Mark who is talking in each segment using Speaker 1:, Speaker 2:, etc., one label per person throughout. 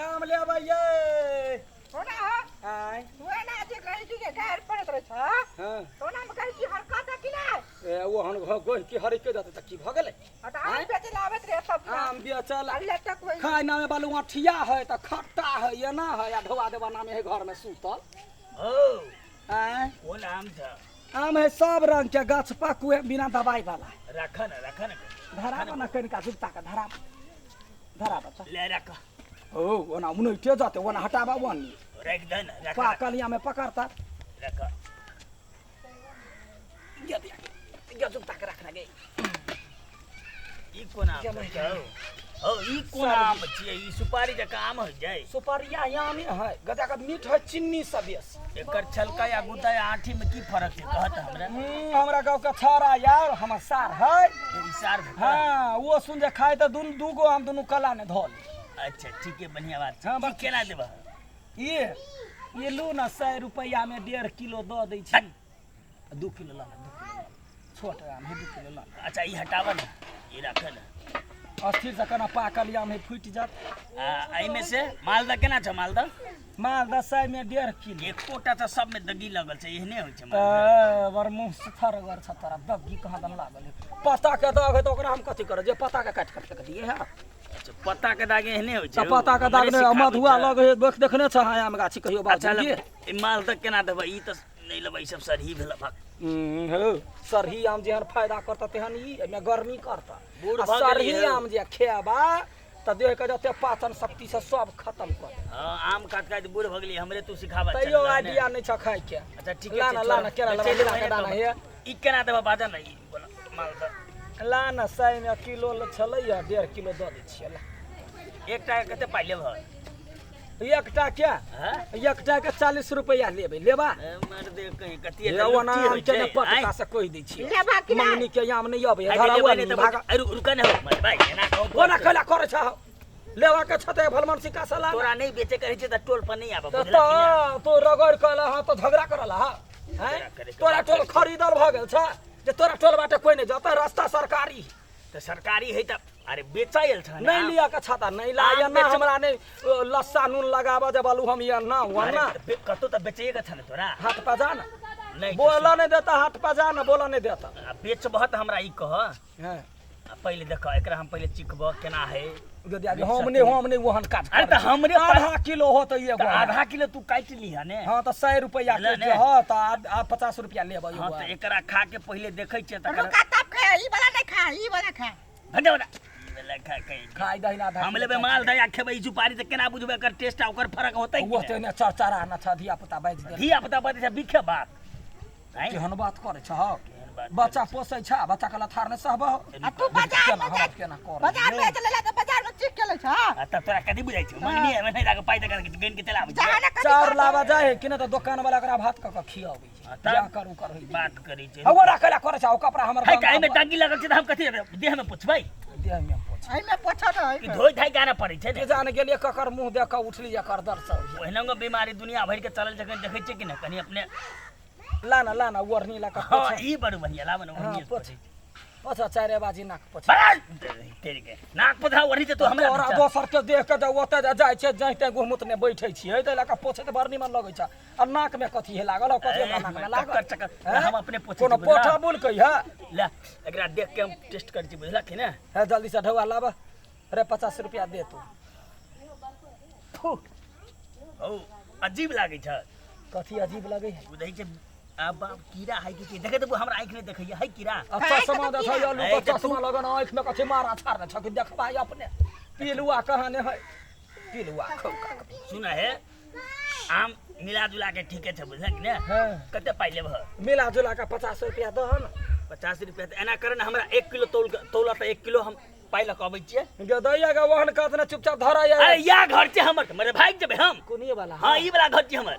Speaker 1: आम लेबै ये।
Speaker 2: ओना हो।
Speaker 1: आय।
Speaker 2: तू एना जे कहै छी जे गारि पड़ैत रहै छ।
Speaker 1: हँ।
Speaker 2: तऽ ओनामे कहै छी हरकत है कि नहि?
Speaker 1: ए ओहन घ गोहि की हरके जेतै तऽ की भऽ गेलै?
Speaker 2: आ तऽ आम बेचै लए आबैत रहै सब दिना।
Speaker 1: आम बेचल
Speaker 2: अल्ले तक ओहि
Speaker 1: खाय नामे बालू अठिया है तऽ खट्टा है, एना है आ ढोआ देबा नामे है घर में सुतल।
Speaker 3: ओ
Speaker 1: आय।
Speaker 3: कोन आम छ?
Speaker 1: आम है सब रंग के, गाछ पाकू है बिना दवाई वाला।
Speaker 3: राख न, राख न।
Speaker 1: धराबा न कनिका जुत्ता के धराबा, धराबा तऽ।
Speaker 3: ले राख।
Speaker 1: ओ ओना उनैटे जेतै, ओना हटाबा ओनी।
Speaker 3: राखि दे न, राख।
Speaker 1: पाकल में पकड़ता।
Speaker 3: राख।
Speaker 1: गे दिया, गे जुत्ता के रखना गे।
Speaker 3: ई कोन आम छ? हौ, ई कोन आम छियै? ई सुपारी जकाँ आम होइ छै?
Speaker 1: सुपारिया आमे है, गजा के मीठ है चिन्नी से बेसी।
Speaker 3: एकर छलका या गुद्दा या आँठी में की फरक छै कहत हमरा?
Speaker 1: हमरा गाँव के छौड़ा यार हमर सार है।
Speaker 3: ई सार भेटल?
Speaker 1: हाँ, वो सुन जे खाए तऽ दुनू दूगो आम दुनू कला ने धऽ ली।
Speaker 3: अच्छा ठीक है, बढ़िया बात छै।
Speaker 1: हाँ,
Speaker 3: ई
Speaker 1: बस।
Speaker 3: केना देबह?
Speaker 1: ये लू ना 100 रुपया में 1.5 किलो दऽ दै छी। 2 किलो लऽ ले, 2 किलो लऽ ले। छोट आम है, 2 किलो लऽ ले।
Speaker 3: अच्छा ई हटाबऽ ने, ई राखऽ ने।
Speaker 1: अस्थिर से केना पाकल आम है फूटि जात।
Speaker 3: आ एहिमे से मालदह केना छौ? मालदह?
Speaker 1: मालदह 100 में 1.5 किलो।
Speaker 3: एकोटा तऽ सबमे दगी लगल छै, एहने होइ छै मालदह।
Speaker 1: तऽ बड़ मुँह सुथरगर छ तोरा, दग्गी कहाँ दन लागल है। पत्ता के दाग है तऽ ओकरा हम कथी करब, जे पत्ता के काटि कऽ फेंक दियै है।
Speaker 3: अच्छा पत्ता के दाग एहने होइ छै?
Speaker 1: तऽ पत्ता के दाग
Speaker 3: हमरे
Speaker 1: नहि,
Speaker 3: सिखाबै
Speaker 1: मधुआ
Speaker 3: छै।
Speaker 1: लग है, देखने छ आम गाछी कहियो बात
Speaker 3: अच्छा,
Speaker 1: ये?
Speaker 3: ई मालदह केना देबै? ई तऽ नहि लेबै, ई सब सरही भेल भाग।
Speaker 1: हौ, सरही आम जेहन फायदा करतऽ तेहन ई एहिमे गर्मी करतऽ।
Speaker 3: बूढ़
Speaker 1: आ
Speaker 3: भऽ गेलियै
Speaker 1: सरही
Speaker 3: हौ।
Speaker 1: आम जे खेबा तऽ देहके जते पाचन शक्ति छै सब खत्म कऽ देत।
Speaker 3: हँ, आम काट काट बूढ़ भऽ गेलियै, हमरे तू सिखाबऽ
Speaker 1: तैयो
Speaker 3: चललह ने।
Speaker 1: आइडिया नहि छ खाइके।
Speaker 3: अच्छा ठीक
Speaker 1: ला
Speaker 3: छै,
Speaker 1: ना, ला ना, केरा लेबै,
Speaker 3: चलि
Speaker 1: मिला के
Speaker 3: जेबै
Speaker 1: दाना
Speaker 3: ने।
Speaker 1: हे।
Speaker 3: ई केना देबऽ बाजऽ ने, ई बोला मालदह।
Speaker 1: ला ना, 100 में किलो छलैया, 1.5 किलो दऽ दै छियै ला।
Speaker 3: एकटा के कते पाइ लेबह?
Speaker 1: एकटा के?
Speaker 3: हँ?
Speaker 1: एकटा के 40 रुपया लेबै, लेबा?
Speaker 3: ए, मर दे कहीं कथी
Speaker 1: हे,
Speaker 3: एते
Speaker 1: ओना
Speaker 3: लुच्ची
Speaker 1: आम
Speaker 3: होइ
Speaker 1: के ने
Speaker 3: छै,
Speaker 1: पटका
Speaker 3: आँय?
Speaker 1: से कहि दै छियै।
Speaker 2: लेबा कि नहि?
Speaker 1: मंगनी के आम नहि अबै,
Speaker 3: आइ
Speaker 1: धराउ
Speaker 3: लेबै
Speaker 1: नहि
Speaker 3: नहि तऽ
Speaker 1: भागा।
Speaker 3: अरे रुका ने हौ, मर भाइ, एना कहू
Speaker 1: ओना कैला करै छह? लेबा के छते भलमन सिक्का से ला।
Speaker 3: तोरा नहि बेचे के रहै छै तऽ टोल पर नहि आबऽ,
Speaker 1: तऽ
Speaker 3: बुझलह कि नहि?
Speaker 1: तो रगड़ कऽ हँ तऽ झगड़ा करल हँ, हैं?
Speaker 3: झगड़ा करे के
Speaker 1: तोरा
Speaker 3: बात
Speaker 1: टोल
Speaker 3: करै छै।
Speaker 1: खरीदल भऽ गेल छ जे तोरा टोल बाटे कोइ नहि जतऽ, रास्ता सरकारी।
Speaker 3: तऽ सरकारी है तऽ अरे बेचै आयल छ ने
Speaker 1: नहि
Speaker 3: आम।
Speaker 1: लिअ के छता नहि ला,
Speaker 3: आम
Speaker 1: एना
Speaker 3: बेच-
Speaker 1: हमरा नहि लस्सा नून लगाबऽ जे बालू हम एना
Speaker 3: अरे
Speaker 1: ओना।
Speaker 3: तऽ कतौ तऽ बेचैए के छ ने तोरा।
Speaker 1: हाथ पर जा ने।
Speaker 3: नहि
Speaker 1: बोलऽ नहि देता, हाथ पर जा ने, बोलऽ नहि देता।
Speaker 3: आ बेचबह तऽ हमरा ई कह।
Speaker 1: हँ।
Speaker 3: आ पहिले देख, एकरा हम पहिले चिखबह केना है।
Speaker 1: यदि आगे हम नहि, हम नहि ओहन काज
Speaker 3: अरे तऽ
Speaker 1: करै छी।
Speaker 3: हमरे
Speaker 1: आधा किलो होतै एगो।
Speaker 3: तऽ आधा किलो तू काटि लिहऽ ने।
Speaker 1: हँ तऽ 100 रुपैआ के
Speaker 3: बुझलह ने?
Speaker 1: जे हँ तऽ 50 रुपैआ लेबै
Speaker 3: हँ
Speaker 1: एगो।
Speaker 3: तऽ एकरा खा के पहिले देखै छियै तकर।
Speaker 2: रुका तब खा, ई वाला नहि खा, ई वाला खा।
Speaker 3: भटे बड़ा। ई वाला खा के
Speaker 1: खाइ दही ना आधा
Speaker 3: हम
Speaker 1: किलो
Speaker 3: लेबै
Speaker 1: काटि।
Speaker 3: माल दया खेबै ई सुपारी तऽ केना बुझबै एकर टेस्ट आ ओकर फरक होतै कि
Speaker 1: ओ
Speaker 3: नहि?
Speaker 1: तऽ एने चरचरा न छ, धिया पुता बाजि देल।
Speaker 3: धिया पुता बजै छै बिखे बात। आँय?
Speaker 1: केहन बात करै छह?
Speaker 3: केहन बात
Speaker 1: बच्चा पोसै छ, बच्चा के लथार नहि सहबह।
Speaker 2: आ तू बाजार
Speaker 1: केना
Speaker 2: में
Speaker 1: हम
Speaker 2: जा,
Speaker 1: केना करै?
Speaker 2: बाजार में चले तऽ बाजार में चीख के लै छ।
Speaker 3: आ तब तोरा कथी बुझाइ छौ? मंगनी है नहि राख पाइ तऽ गनि के चला आबै
Speaker 2: जहाँ
Speaker 3: छै।
Speaker 2: ने कथी
Speaker 1: चाउर
Speaker 2: करतौ।
Speaker 1: लाबऽ जाइ है कि नहि तऽ दोकान वाला ओकरा भात कऽ कऽ खियाबै छै।
Speaker 3: हाँ, तब
Speaker 1: जा करू कर होइ।
Speaker 3: बात करै छै।
Speaker 1: हौ राखै ला करै छै, ओ कपड़ा हमर
Speaker 3: है एहिमे दागी लगल छै तऽ हम कथी देह में पोछबै?
Speaker 1: देह में पोछ।
Speaker 2: एहिमे पोछऽ ने,
Speaker 3: कि
Speaker 2: एहिमे।
Speaker 3: धोइ धाइ के आनऽ पड़ै छै ने।
Speaker 1: के जाने गेलियै ककर मुँह देख कऽ उठली एकर दर्शन।
Speaker 3: ओहिना बीमारी दुनिया भरि के चलल छै, कनि देखै छियै कि नहि कनि अपने।
Speaker 1: ला ना, ला ना, ओढ़नी ला कऽ
Speaker 3: हाँ
Speaker 1: पोछ।
Speaker 3: ई बड़ बढ़िया लाबऽ ने
Speaker 1: हाँ,
Speaker 3: ओढ़नी।
Speaker 1: पोछ। पोछ, चारे बाजी नाक पोछ।
Speaker 3: बड़ा तेरे के नाक पोछा ओढ़नी से तू हमरा
Speaker 1: तोरा
Speaker 3: पीछा।
Speaker 1: दोसर के देख के जे ओतऽ जे जाइ छै जहिं तहीं गुहमुत ने बैठै छियै ताहि लऽ कऽ पोछैत बड़ निमन लगै छै। आ नाक में कथी हे लागल, कथी हमरा नाक में लागल?
Speaker 3: चक्कर चक्कर
Speaker 1: हैं?
Speaker 3: हम अपने पोछै
Speaker 1: कोनो
Speaker 3: छी, बुझला?
Speaker 1: पोठा बुलकै है?
Speaker 3: ले एकरा देख के हम टेस्ट करै छी, बुझलक कि ने?
Speaker 1: हे जल्दी से ढौआ लाबऽ रे, 50 रुपया दे तू।
Speaker 3: थू हौ अजीब लागै छै।
Speaker 1: कथी अजीब लगै है?
Speaker 3: बुझै छै आ बाप कीड़ा है कि की? देखे तऽ हमरा आँखि नहि देखैया है कीड़ा।
Speaker 1: आ चश्मा
Speaker 2: तऽ
Speaker 1: देखै
Speaker 2: कीड़ा।
Speaker 1: आलू
Speaker 3: ऐ
Speaker 1: के
Speaker 3: तऽ
Speaker 1: चश्मा लगन आँखि में कथी मारा छाड़ छ कि देखबा अपने पिलुआ कहाँ ने है पिलुआ खौका के।
Speaker 3: सुन हे आम मिला जुला के ठीके छै, बुझलक ने?
Speaker 1: हाँ।
Speaker 3: कते पाइ लेबह?
Speaker 1: मिला जुला के 50 रुपया दह न।
Speaker 3: 50 रुपया तऽ एना कर ने, हमरा 1 किलो तौल तौल तऽ 1 किलो हम पाइ लऽ कऽ अबै छियै।
Speaker 1: गे दैया गे ओहन काज ने, चुपचाप धरैया।
Speaker 3: अरे या घर छै हमर, मरे भागि जेबै हम।
Speaker 1: कोनिए वाला?
Speaker 3: हाँ ई वाला घर छै हमर।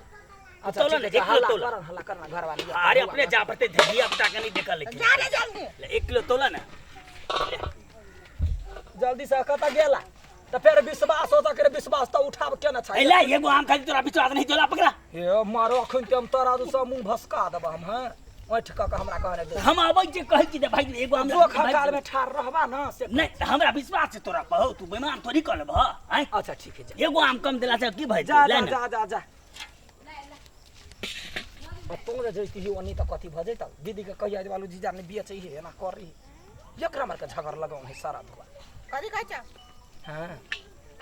Speaker 1: अच्छा
Speaker 3: तौल
Speaker 1: ठीक
Speaker 3: ने,
Speaker 1: छै,
Speaker 3: 1 किलो
Speaker 1: हल्ला
Speaker 3: तौल।
Speaker 1: कर, हल्ला कर ना घरवाली।
Speaker 3: अरे अपने जा पड़तै, धिया पुता के नहि देखल लेकिन।
Speaker 2: जा रे जल्दी।
Speaker 3: ले, 1 किलो तौल ने।
Speaker 1: जल्दी से कतऽ गेला तऽ फेर विश्वास होता के विश्वास तऽ उठाब केना छै?
Speaker 3: ए ले एगो आम खाली तोरा विश्वास नहीं तोला पकड़ा।
Speaker 1: हे मारो अखन ते हम तोरा दू सब मुंह भसका देब हम। हैं ओठ कऽ के हमरा कहने दे।
Speaker 3: हम आबै छी, कहै छी जे भाइ एगो आम
Speaker 1: जोखा काल में ठाढ़ रहबा ना से।
Speaker 3: नहि, तऽ हमरा विश्वास छै तोरा पर हौ, तू बेमान थोड़ी कऽ लेबह आँय?
Speaker 1: अच्छा ठीक है, जा।
Speaker 3: एगो आम कम देला से की भए
Speaker 1: जा
Speaker 3: जेतै?
Speaker 1: जा
Speaker 3: ले ने।
Speaker 1: जा जा जा। आ तों जे जैती ओनी तऽ कथी भऽ जैतौ? दीदी के कहिया जे बालू जीजा नहि बेचै है, एना करी एकरा मार के झगड़ लगाउ है सारा धुआ।
Speaker 2: कथी कहै छौ?
Speaker 1: हाँ।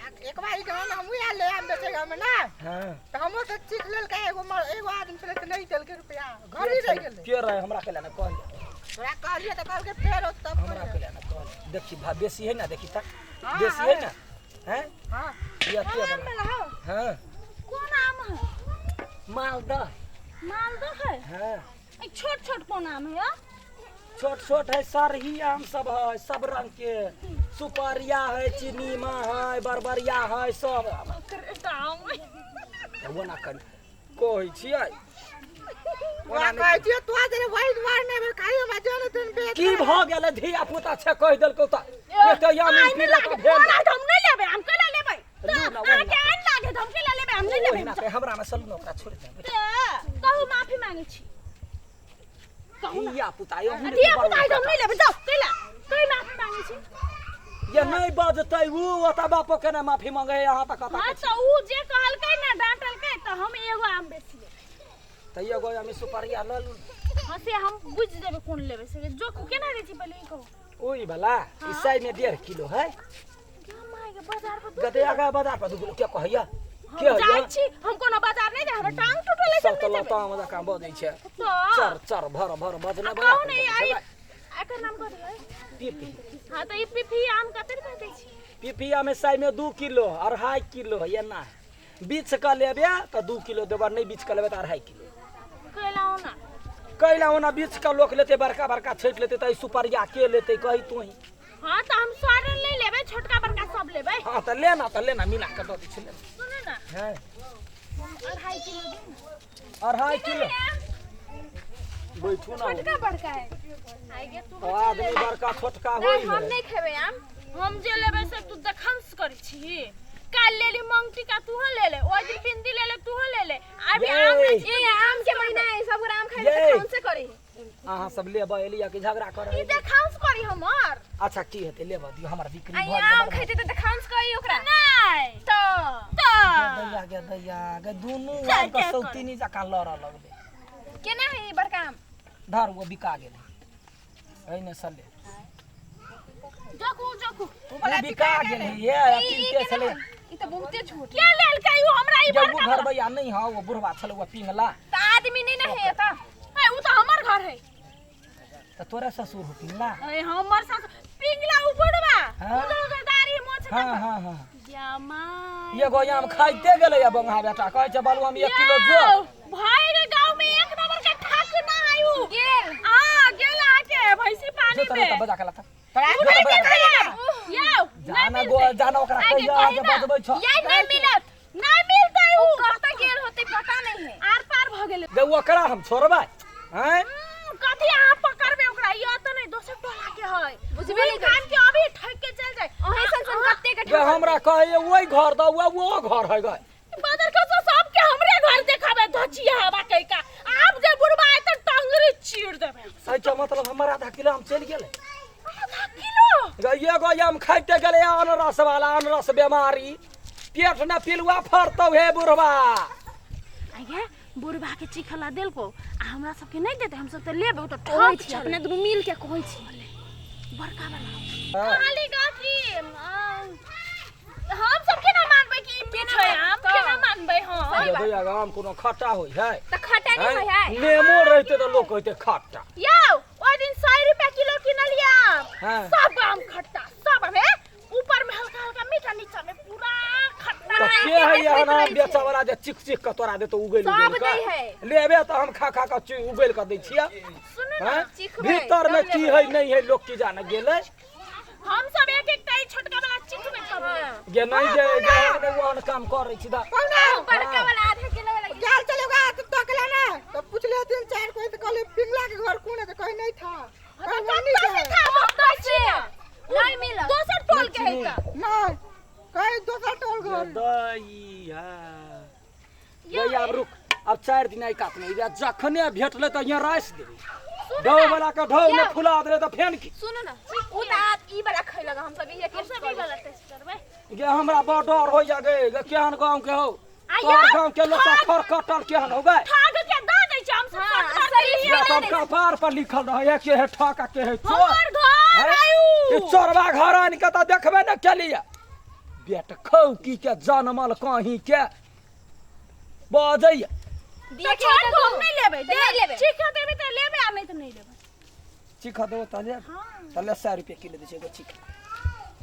Speaker 2: आ एक बार ई गाँव में हमहूँ आयल रहियै आम बेचै गाँव में ना।
Speaker 1: हाँ।
Speaker 2: तऽ हमरो तऽ चीख लेलकै एगो एगो आदमी छलै तऽ नहि देलकै रुपया, घर ही रहि गेलै।
Speaker 1: के रहे? हमरा के लेना कहलियै।
Speaker 2: तोरा कहलियै तऽ कहलकै फेर औत तब।
Speaker 1: हमरा के लेना कहलियै। देखी भा बेसी है ना, देखी तक
Speaker 2: हाँ,
Speaker 1: बेसी है ना हैं?
Speaker 2: हाँ।
Speaker 1: ये के
Speaker 4: आम
Speaker 1: बना?
Speaker 4: में हो।
Speaker 1: हाँ।
Speaker 4: कोन आम है?
Speaker 1: मालदह।
Speaker 4: मालदह है?
Speaker 1: हाँ।
Speaker 4: ई छोट छोट कोन आम है?
Speaker 1: छोट छोट है, सरही आम सब है, सब रंग के, सुपरिया है, चीनीमा है, बरबरिया है, सब आम।
Speaker 4: आम
Speaker 1: वो ना कर कहै छियै।
Speaker 2: तोरा कहै छियै, तोरा जे वही दुआर नहि भेल, खाली हमरा जन दिन बेच।
Speaker 1: की भऽ गेलै धिया पुता छै, कहि देलकौ तऽ एते आम
Speaker 4: आइन
Speaker 1: पी
Speaker 4: लागे
Speaker 1: कऽ भेल।
Speaker 4: तोरा तऽ हम नहि लेबै आम, केला लेबै?
Speaker 1: लू ना, ओहिना।
Speaker 4: अहाँके आइन लागे तऽ हम केला लेबै? हम नहि लेबै।
Speaker 1: ओहिना के हमरा में सलू, ओकरा छोड़ि देबै।
Speaker 4: तऽ कहू, माफी मांगै छी, कहू ना।
Speaker 1: धिया पुता यौ।
Speaker 4: धिया पुता है तऽ हम नहि लेबै, जाउ केला कहि माफी मांगै छी।
Speaker 1: ये नहि बजतै उ, ओतऽ बापो के ने माफी मांगे है यहाँ तक।
Speaker 4: हाँ, तऽ उ जे कहलकै ना, डांटलकै, तऽ हम एगो आम बेसी लेबै।
Speaker 1: तऽ एगो आम सुपरिया लऽ लू।
Speaker 4: हाँ, से हम बुझि जेबै कोन लेबै से। जोखू केना दै छी, पहिले ई कहू।
Speaker 1: ओहि वाला ई सौ में 1.5 किलो है।
Speaker 4: गे माय गे, बाजार पर दू
Speaker 1: गदे आगा बाजार पर 2 किलो के कहैया?
Speaker 4: हम
Speaker 1: के
Speaker 4: जाइ
Speaker 1: हैया?
Speaker 4: छी, हम कोनो बाजार नहि जाइ, हमर टांग टूटल है।
Speaker 1: सब तऽ लता जकाँ बजै छै।
Speaker 4: तऽ
Speaker 1: चर चर भर भर बजने।
Speaker 4: आ कहू ने, ई एकर नाम कथी है?
Speaker 1: पीपी।
Speaker 4: हाँ, तऽ ई पीपी आम कते रुपआ दै छी?
Speaker 1: पिपिया में सौ में 2 किलो, 2.5 किलो है एना है। बीछ कऽ लेबे तऽ 2 किलो देबै, नहि बीछ कऽ लेबै तऽ 2.5 किलो।
Speaker 4: कैला ओना?
Speaker 1: कैला ओना बीछ कऽ लोक लेतै, बड़का बड़का छाँटि लेतै, तऽ ई सुपरिया के लेतै, कही तोही?
Speaker 4: हाँ, तऽ हम सड़ल नहि लेबै, छोटका बड़का सब लेबै।
Speaker 1: हाँ, तऽ लेना, तऽ लेना, मिला कऽ दऽ दै छी, लेना।
Speaker 4: सुनू ने।
Speaker 1: हाँ।
Speaker 4: 2.5 किलो दियौ ने।
Speaker 1: 2.5 किलो, बैठू ना।
Speaker 4: छोटका बड़का है आइ गे तू।
Speaker 1: ओ आदमी बड़का छोटका होइ
Speaker 4: हम
Speaker 1: है।
Speaker 4: नहि खेबै आम, हम जे लेबै से तू देखंस करै छी। काल्हि लेली मंगटीका, तूहो ले ले, ओहि दिन बिंदी ले ले, तूहो ले ले, अभी आम
Speaker 1: ये।
Speaker 4: नहि छी।
Speaker 5: ए आम के महीना है, सब गोरा आम खाइ
Speaker 1: ये।
Speaker 5: तऽ कौन से करी?
Speaker 1: अहाँ सब लेबऽ एलियै कि झगड़ा करऽ
Speaker 4: ई
Speaker 1: एलियै?
Speaker 4: देखांस करी हमर।
Speaker 1: अच्छा, की हेतै, लेबऽ दियौ, हमर बिक्री
Speaker 5: आ
Speaker 1: भऽ
Speaker 5: ई आम
Speaker 1: गेलै।
Speaker 5: खैते तऽ देखांस करी ओकरा।
Speaker 4: नहि
Speaker 5: तऽ
Speaker 4: तऽ
Speaker 1: दैया गे दैया गे, दुनू
Speaker 4: चल,
Speaker 1: आबि कऽ
Speaker 4: चल।
Speaker 1: सौतीनी जकाँ लड़ऽ लगलै।
Speaker 5: केना है ई बड़का आम?
Speaker 1: धर, ओ बिका गेलै, एहिने सले।
Speaker 4: जोकू जोकू।
Speaker 1: ओ बिका गेलै, ये अथी के छलै।
Speaker 5: ई तऽ बहुते छोट।
Speaker 4: के लेलकै उ हमरा ई
Speaker 1: जे ओ
Speaker 4: बड़का?
Speaker 1: घर भैया नहि हौ, ओ बुढ़वा छलै, ओ पिंगला।
Speaker 5: तऽ आदमी नहीं ना है एतऽ।
Speaker 4: ए, उ तऽ हमर घर है।
Speaker 1: तऽ तोरे ससुर हो पिंगला?
Speaker 4: ए, हमर सास पिंगला उ बुढ़वा।
Speaker 1: हाँ।
Speaker 4: उ तऽ ओकर दाढ़ी मोछ।
Speaker 1: हाँ हाँ हाँ।
Speaker 4: या my.
Speaker 1: एगो आम खाइते गेलै या बंगा बेटा, कहै छै बालू हम 1 किलो जो।
Speaker 4: यौ, भाई रे, गांव में एक नंबर के ठक ना आयु
Speaker 5: गेल।
Speaker 4: आ गेल आके भैंसी पानी
Speaker 1: जो तर
Speaker 4: में।
Speaker 1: बजा के लाता।
Speaker 2: तोरा
Speaker 4: उ नहीं मिलतै यौ।
Speaker 1: जाना गो जाना, ओकरा
Speaker 4: आगे
Speaker 1: कहिया
Speaker 4: कही
Speaker 1: जे
Speaker 4: ना।
Speaker 1: बजबै छ।
Speaker 5: ये नहीं मिलत।
Speaker 4: नहीं मिलतै।
Speaker 5: उ
Speaker 4: उ
Speaker 5: कतऽ गेल होतै पता नहीं है।
Speaker 4: आर पार भ गेलै।
Speaker 1: गे, ओकरा हम छोड़बै हैं?
Speaker 4: कथी अहाँ पकड़बै ओकरा? ई तऽ नहीं, दोसर टोला के है।
Speaker 5: बुझबे नहि करै।
Speaker 4: खान के अभी ठक के चल जाए।
Speaker 5: अहीं सन सन कते के
Speaker 1: गे, हमरा कहैए ओहि घर दऽ, ओ घर है गे।
Speaker 4: बदर के तो सबके हमरे घर देखाबे धचिया हवा कहि का। आब जे बुढ़बा आय तऽ टंगरी चीर देबै।
Speaker 1: एहिके मतलब हमर आधा किलो आम चलि गेलै।
Speaker 4: आधा किलो?
Speaker 1: गे, एगो आम खाइते गेलै अनरस वाला, अनरस बेमारी, पेट न पिलुआ फरतौ हे बुढ़वा।
Speaker 4: आगे बुढ़बा के चिखला देलको आ हमरा सबके नहि देतै, हम सब तऽ लेबै, ओ तऽ
Speaker 5: कहै
Speaker 4: ठक
Speaker 5: छी
Speaker 4: छलै।
Speaker 5: अपने दुनू मिल के कहै छी।
Speaker 4: बड़का वाला।
Speaker 1: हाँ।
Speaker 4: कहली गा कि हम सब केना मानबै कि ई मीठ है आम? केना मानबै हम?
Speaker 1: गे भैया, आम कोनो खट्टा होइ है?
Speaker 5: तऽ खट्टा नहीं होइ है।
Speaker 1: नेमो रहिते तऽ लोक कहते खट्टा।
Speaker 4: यौ, ओहि दिन 100 रुपया किलो किनलियै आम।
Speaker 1: हाँ।
Speaker 4: सब आम खट्टा, सब आम हे, ऊपर में हल्का हल्का मीठा, नीचा में पूरा खट्टा।
Speaker 1: तऽ के है एहन आम बेचऽ वाला जे चिख चिख कऽ तोरा देतौ उगैल
Speaker 5: सब
Speaker 1: उगैल
Speaker 5: दै
Speaker 1: कऽ?
Speaker 5: है।
Speaker 1: लेबे तऽ हम खा खा कऽ उगैल कऽ दै छियै।
Speaker 4: सुनू ने।
Speaker 1: हैं?
Speaker 5: चिखबै,
Speaker 1: भीतर में
Speaker 5: तब
Speaker 1: की
Speaker 5: लेबै।
Speaker 1: है नहि है, लोक की जाने गेलै।
Speaker 4: हम सब एक एक टा ई छोटका वाला चिखबै तब लेबै।
Speaker 1: गे नहि जे जे हम नहि ओहन काम करै छी तऽ।
Speaker 2: कौना?
Speaker 5: बड़का वाला आधा किलो वाला।
Speaker 2: गेल चलेगा तो तकला ना, तो पूछले तीन चार कोई, तो कहले पिंगला के घर कौन है? तो कहीं नहीं था, कहीं वहीं
Speaker 4: कतऽ से
Speaker 2: है।
Speaker 4: था? हम तऽ छी ने।
Speaker 5: नहीं मिलत।
Speaker 4: दोसर टोल के है तऽ।
Speaker 2: नहीं, कहीं दोसर टोल घर।
Speaker 1: दैया गई, आब रुक। आब 4 दिन एहि कात नहि जखने भेटलै तऽ यहाँ रासि देबै ढौ वाला के ढौ में फुला देले तऽ फेन की।
Speaker 5: सुनू ना, उ त आप ई वाला खैलक, हम सब इहे
Speaker 4: हम
Speaker 5: टेस्ट
Speaker 4: सब ई
Speaker 5: करबै।
Speaker 4: वाला टेस्ट करबै।
Speaker 1: गे हमरा बड़ डर होइया गे, गे केहन गाँव के हो।
Speaker 4: आ
Speaker 1: तोहर
Speaker 4: यार,
Speaker 1: गाँव के लोग सब खर कटल केहन हो गए।
Speaker 4: ठग के दऽ दै छै हम सब।
Speaker 5: हाँ,
Speaker 4: खर
Speaker 5: शरीफ
Speaker 4: के
Speaker 5: में
Speaker 1: ये
Speaker 5: नहीं
Speaker 1: सब
Speaker 5: दै छै।
Speaker 1: कपार पर लिखल रहे के है ठक आ के है चोर।
Speaker 4: हमर घर
Speaker 1: हैं?
Speaker 4: आयु
Speaker 1: ई चोरबा घर आनि के तऽ देखबे ने केलिए। बेट खौकी के जनमल कहीं के बजैया।
Speaker 5: दिए
Speaker 4: तऽ
Speaker 5: के
Speaker 4: छोड़
Speaker 5: तऽ
Speaker 4: दो, हम नहि लेबै।
Speaker 5: तऽ नहि लेबै।
Speaker 4: चीखा देबै तऽ लेबै आ नहि तऽ नहि लेबै।
Speaker 1: चीखा देबो तऽ लेब। तऽ ले 100 रुपया किलो दै छै एगो चीखा।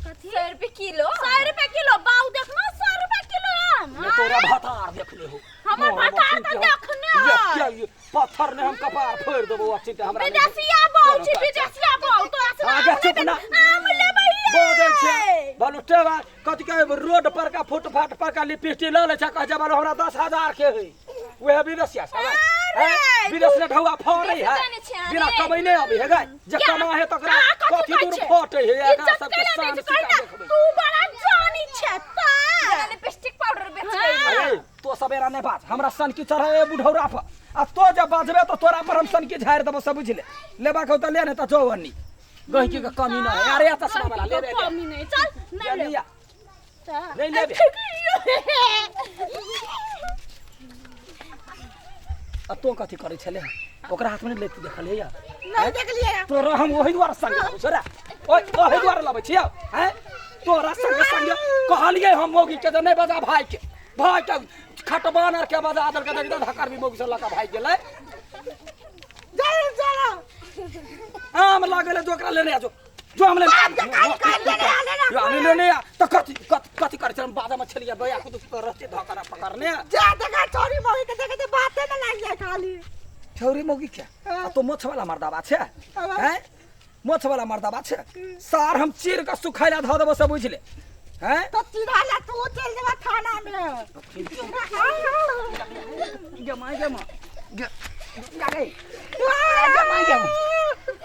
Speaker 4: कथी?
Speaker 5: 100 रुपए किलो?
Speaker 4: 100 रुपए किलो। बाउ देखना, 100 रुपए किलो आम।
Speaker 1: ये तोरा भतार देखले हो।
Speaker 4: हमर
Speaker 1: मोर
Speaker 4: भतार
Speaker 1: बखिन
Speaker 4: तऽ
Speaker 1: के
Speaker 4: देखने
Speaker 1: ये
Speaker 4: है।
Speaker 1: क्या ये पत्थर ने हम कपार फोड़ि देबो अखन तऽ हमरा नहि।
Speaker 4: विदेशिया बाउ छी, विदेशिया बाउ तोरा से।
Speaker 1: आगे
Speaker 4: आम
Speaker 1: चुप
Speaker 4: लेबै,
Speaker 1: ना।
Speaker 4: आम लेबै।
Speaker 1: बजै छै बालू टेवा कथी कहै रोड पर का फुटपाथ पर का लिपस्टिक लऽ लै छै, कहै छै बालू हमरा 10,000 के है। वएह विदेशिया सब है।
Speaker 4: अरे,
Speaker 1: हैं? विदेश ने ढौआ फड़ै है।
Speaker 5: जानै छियै अहाँ
Speaker 1: बिना
Speaker 5: रे।
Speaker 1: कमैने अबै है गै, जे
Speaker 4: क्या?
Speaker 1: कमा है तकरा
Speaker 4: अहाँ कथी
Speaker 1: कथी
Speaker 4: कहै
Speaker 1: दूर
Speaker 4: छै?
Speaker 1: फटै है। एकरा
Speaker 4: इज्जत
Speaker 1: सबके
Speaker 4: कैला दै
Speaker 1: शान
Speaker 4: छै?
Speaker 1: सिका
Speaker 4: कहि ना,
Speaker 1: देखबै।
Speaker 4: तू बड़ा जानी छै तऽ।
Speaker 5: लिपस्टिक पाउडर बेच
Speaker 4: हाँ।
Speaker 1: अरे तो सवेरा नहि बाज, हमरा सनकी चढ़े बुढ़ौरा पर आ तो जब बाजबे तो तोरा पर हम सनकी झाड़ि देबो। सब बुझि ले, लेबाक हो तऽ ले, नहि तऽ जो अन्नी। गहिकी के कमी नहि है। अरे चश्मा वाला लेबे ले।
Speaker 4: कमी नहि, चल नहि लेबै।
Speaker 1: लिया।
Speaker 4: तऽ।
Speaker 1: नहि लेबे। आ तो कथी करै छले? ओकरा हाथमे नहि लेती देखलियै या?
Speaker 2: नहीं देखलिए।
Speaker 1: तोरा हम ओहि दुआरे संगे लबै छियौ रे, ओहि ओहि दुआरे लबै छियौ। हैं तोरा संगे संगे कहलियै हम मौगी के जे नहि बजा भाई के, भाई के खटबान आर के बजा देलकै। देख तऽ धकर भी मौगी से लऽ कऽ भागि गेलै।
Speaker 2: चलो चलो।
Speaker 1: आम लागल है जो ओकरा लेने आ जो, जो हम लेने
Speaker 2: लेने आ, लेने आ।
Speaker 1: यो, हम लेने आ तऽ कथी कथी कथी करै छल? बाजामे छलियै बया कुदु रहते धकर पकड़ने।
Speaker 2: जा देखा छोरी मौगी के देखे तो बाते में लाग जाए खाली।
Speaker 1: छौरी मौगी के आ तो मोछ वाला मर्दाबा छै। हैं मोछ वाला मर्दाबा छै सार, हम चीर के सुखैला धऽ देबो से बुझि ले। हैं
Speaker 2: तो सीधा ला तू चल देबा थाना में।
Speaker 1: गे माय गे माँ गे गे गे माय गे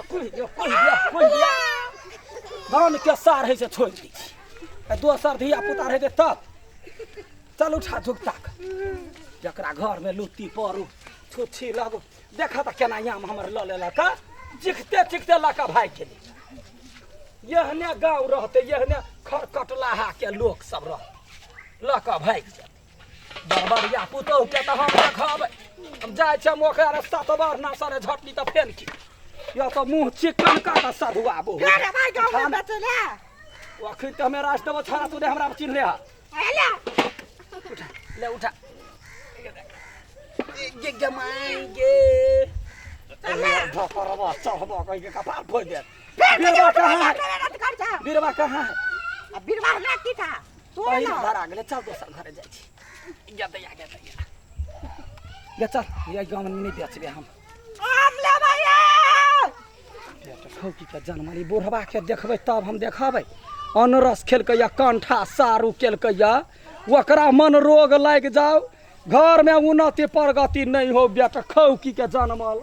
Speaker 1: कुहि दियो, कुहि दियो, कुहि दियो। धान के सार है से छोड़ि दै छी आ दोसर धिया पुता रहै तब चल उठा झुकताक जकरा घर में लुत्ती परू छुच्छी लगू। देख तऽ केना आम हमर लऽ लेलक, चिखते चिखते लऽ कऽ भागि गेलै। एहने गाँव रहतै, एहने खरकटलाहा के लोक सब रहतै, लऽ कऽ भागि जेतै। बड़बड़िया पुतोहु के तऽ हम देखबै। हम जाइ छियै ओकरा सात बार ना सरे झटली तऽ फेन की या तऽ मुँह चिकन कऽ कऽ सधुआबो।
Speaker 2: अरे भाई गांव में बेचे ले।
Speaker 1: अखन तऽ हमे राज देबो छाड़ा, तू हमरा चिन्हले हा।
Speaker 2: ले।
Speaker 1: उठा ले, उठा गे गे माय गे धकरबा चढ़बा कहि के कपार फोड़ि देत।
Speaker 2: फिर
Speaker 1: बिरबा कहाँ है?
Speaker 2: कर जा।
Speaker 1: बिरबा कहाँ है?
Speaker 2: अब बिरवा हमरा की था तू
Speaker 1: पहिल
Speaker 2: ना
Speaker 1: धरा गेलै। चल दोसर घरे जाइ छी। गे दैया, गे दैया, गे चल। ये गाँवमे नहि बेचबै हम।
Speaker 2: आम ले भैया।
Speaker 1: बेटा खौकी के जनमली बुढ़बा के देखबै तब हम देखबै। अनरस खेलकै या कंठा सारू केलकै या ओकरा मन रोग लागि जाओ, घरमे उन्नति प्रगति नहि हो। बेटा खौकी के जनमल।